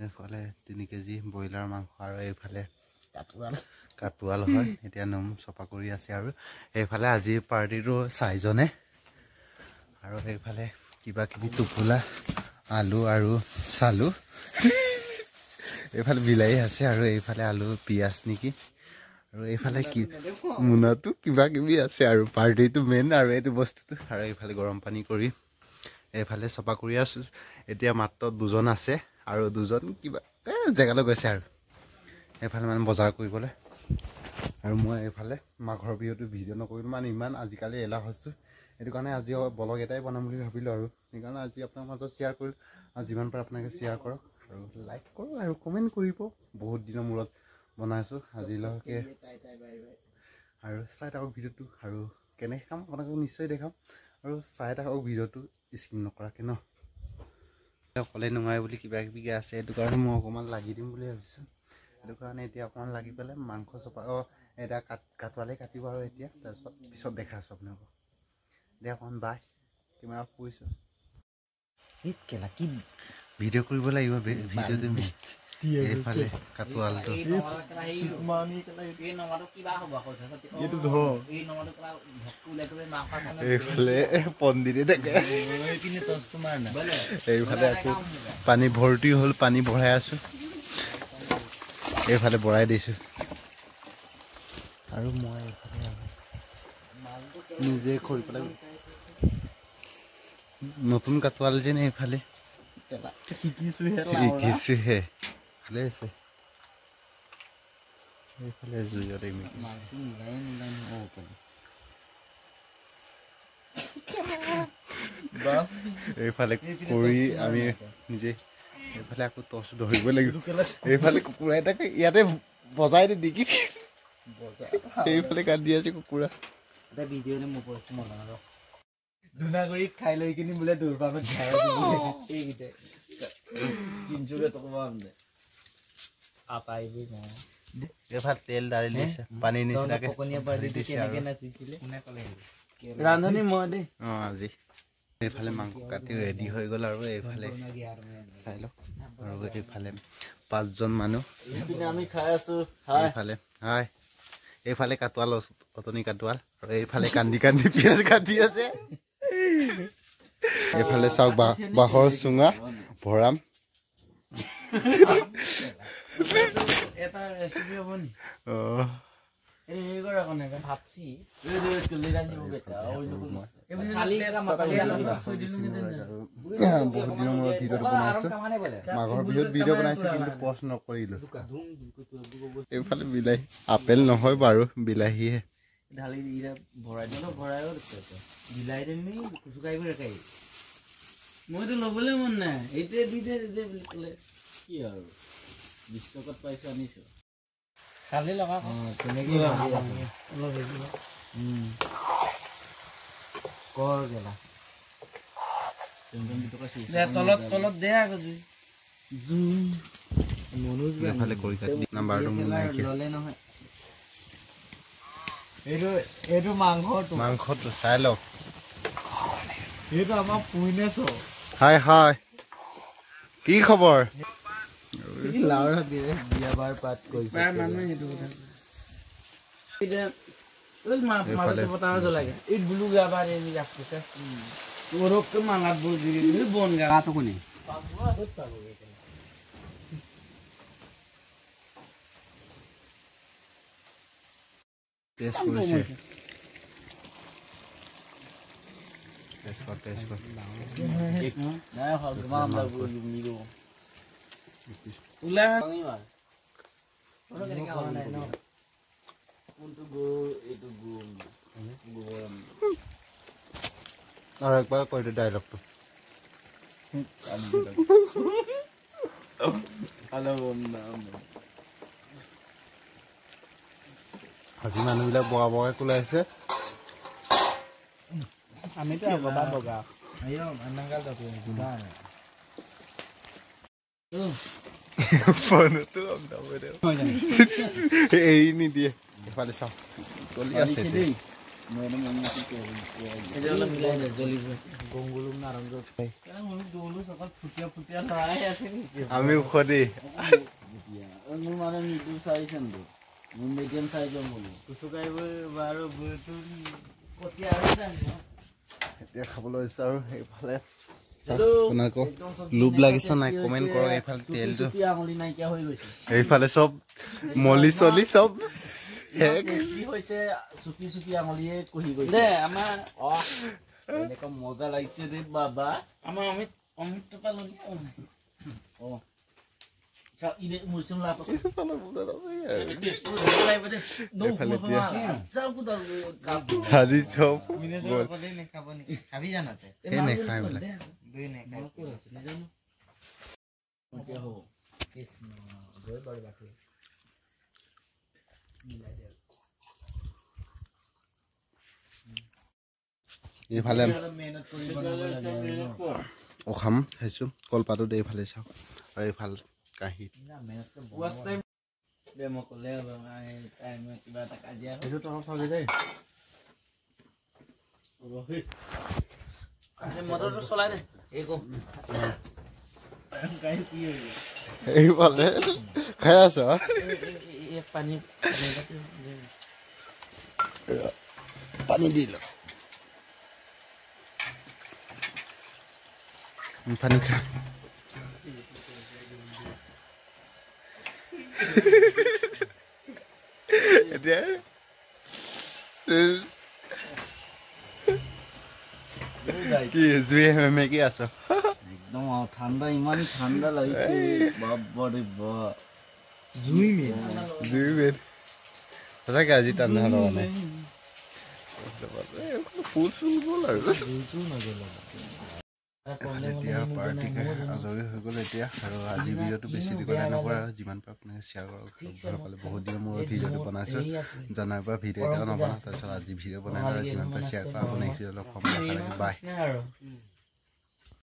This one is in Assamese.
এইফালে 3 কেজি ব্ৰইলাৰ মাংস আৰু এইফালে কাটোৱাল হয়। এতিয়া নোম চফা কৰি আছে। আৰু এইফালে আজি পাৰ্টিটো চাৰিজনে। আৰু এইফালে কিবা কিবি টোপোলা আলু আৰু চালু, এইফালে বিলাহী আছে আৰু এইফালে আলু পিঁয়াজ নেকি, আৰু এইফালে কি মোনাটো কিবা কিবি আছে। আৰু পাৰ্টিটো মেইন আৰু এইটো বস্তুটো। আৰু এইফালে গৰম পানী কৰি এইফালে চফা কৰি আছোঁ। এতিয়া মাত্ৰ 2জন আছে আৰু 2জন কিবা জেগালৈ গৈছে আৰু এইফালে মানে বজাৰ কৰিবলৈ। আৰু মই এইফালে মাঘৰ বিহুটো ভিডিঅ' নকৰিলোঁ, মানে ইমান আজিকালি এলাহ হৈছোঁ, সেইটো কাৰণে আজি ব্লগ এটাই বনাম বুলি ভাবিলোঁ। আৰু সেইকাৰণে আজি আপোনাৰ মাজত শ্বেয়াৰ কৰিলোঁ। আৰু যিমান পাৰে আপোনালোকে শ্বেয়াৰ কৰক আৰু লাইক কৰক আৰু কমেণ্ট কৰিব। বহুত দিনৰ মূৰত বনাইছোঁ আজিলৈকে। আৰু চাই থাকক ভিডিঅ'টো আৰু কেনেকৈ খাম আপোনালোকক নিশ্চয় দেখাম। আৰু চাই থাকক ভিডিঅ'টো স্কিপ নকৰাকৈ ন। অকলে নোৱাৰে বুলি কিবা কিবি আছে, সেইটো কাৰণে মই অকণমান লাগি দিম বুলি ভাবিছোঁ। সেইটো কাৰণে এতিয়া অকণমান লাগি পেলাই মাংস চপা এতিয়া কাটোৱালে কাটিব আৰু এতিয়া তাৰপিছত পিছত দেখা আছোঁ আপোনালোকক। এতিয়া অকণমান বাই কেমেৰা অফ কৰিছোঁ। ভিডিঅ' কৰিব লাগিব, ভিডিঅ'টো এইফালে কাটোৱালটো এইফালে পণ্ডিতে থাকে। এইফালে আকৌ পানী ভৰ্তি হ'ল, পানী ভৰাই আছোঁ, এইফালে ভৰাই দিছোঁ। আৰু মই এইফালে নিজে কৰি পেলাই নতুন কাটোৱাল যেন এইফালে শিকিছোহে, ভালে আছে। এইফালে জুইত এইফালে কৰি আমি নিজে এইফালে আকৌ টৰ্চ ধৰিব লাগিব। এইফালে কুকুৰা এটাকে ইয়াতে বজাই দি নেকি, এইফালে কান্দি আছে কুকুৰা। ধুনাগুৰিত খাই লৈ কিনি বোলে দৌৰপামত খাই এইকেইটাই এইফালে তেল ঢালি দিছে, পানী নিচিনাকে ৰান্ধনি মই দেই। অঁ, আজি এইফালে মাংস কাটি ৰেডি হৈ গ'ল। আৰু এইফালে চাই লওক, আৰু এইফালে 5জন মানুহ আমি খাই আছো। এইফালে হাই, এইফালে কাটোৱাল অটনি কাটোৱাল, আৰু এইফালে কান্দি কান্দি পিঁয়াজ কাটি আছে। এইফালে চাওক বাঁহৰ চুঙা ভৰাম। এটা ৰেচিপি হ'ব নি? বহুত দিনৰ মূৰত ভিডিঅ'টো বনাইছোঁ। মাঘৰ বিহুত ভিডিঅ' বনাইছোঁ কিন্তু পষ্ট নকৰিলোঁ। এইফালে বিলাহী, আপেল নহয় বাৰু, বিলাহীহে। মইতো ল'বলৈ মন নাই, এইটোৱে দি দে দে বুলি ক'লে কি আৰু 20 টকাত পাইছোঁ আনিছোঁ। খালি লগা তেনেকে অলপ কৰ গেলা তলত তলত দে আকৌ জুই জুই মনোজ এইফালে কৰি কাটি নাম্বাৰটো মোৰ নাইকিয়া ল'লে নহয়। এইটো এইটো মাংসটো মাংসটো চাই লওক, এইটো আমাৰ পুইনেছ। হাই হাই, কি খবৰ? টেষ্ট কৰিছে, টেষ্ট কৰ, টেষ্ট কৰ। আৰু একবাৰ কৈ দে ডাইলগটো। আজি মানুহবিলাক বগা বগাই ওলাইছে। আমিতো বগা বগা। ফোনতো এৰি নিদিয়ে। এফালে চাওঁ চলি আছে। অলপ মিলাই দে জ্বলিব। আমি ওখ দেই। মোৰ মানে মৃদু চাইছেতো, মোৰ মিডিয়াম চাইজৰ বোলো। এতিয়া খাবলৈ হৈছে আৰু এইফালে আপোনালোকক লোভ লাগিছে নাই কমেণ্ট কৰক। এইফালে তেলটো নাইকিয়া হৈ গৈছে, এইফালে চব মলি চলি চব হৈছে, চুপি চুপি আঙুলিয়ে কহি গৈছে। দে আমাৰ এনেকুৱা মজা লাগিছে দেই বাবা। আমাৰ অমিত অমিতটো পালো অ আজি চব এইফালে অখাম খাইছোঁ কলপাতত, এইফালে চাওক আৰু এইফালে কাঁহীত। এইফালে খাই আছ, পানী দি ল, পানী খা। এতিয়া কি জুই মেকি আছ? একদম ঠাণ্ডা, ইমান ঠাণ্ডা লাগিছে বাপৰে বাপ। জুই মেন, জুই মেন সঁচাকে আজি ঠাণ্ডা লগা নাই। ফুল চুল গ'ল আৰু এতিয়া পাৰ্টি আজৰি হৈ গ'ল এতিয়া। আৰু আজি ভিডিঅ'টো বেছি দীঘলীয়া নকৰে আৰু যিমান পাৰে আপোনালোকে শ্বেয়াৰ কৰক। ভাল পালে বহুত দিনৰ মূৰত ভিডিঅ'টো বনাইছোঁ, জানাৰ পৰা ভিডিঅ' এটাও নবনাওঁ, তাৰপিছত আজি ভিডিঅ' বনাই আৰু যিমান পাৰে শ্বেয়াৰ কৰক। আকৌ নেক্সট ভিডিঅ' লগ পাম, বাই।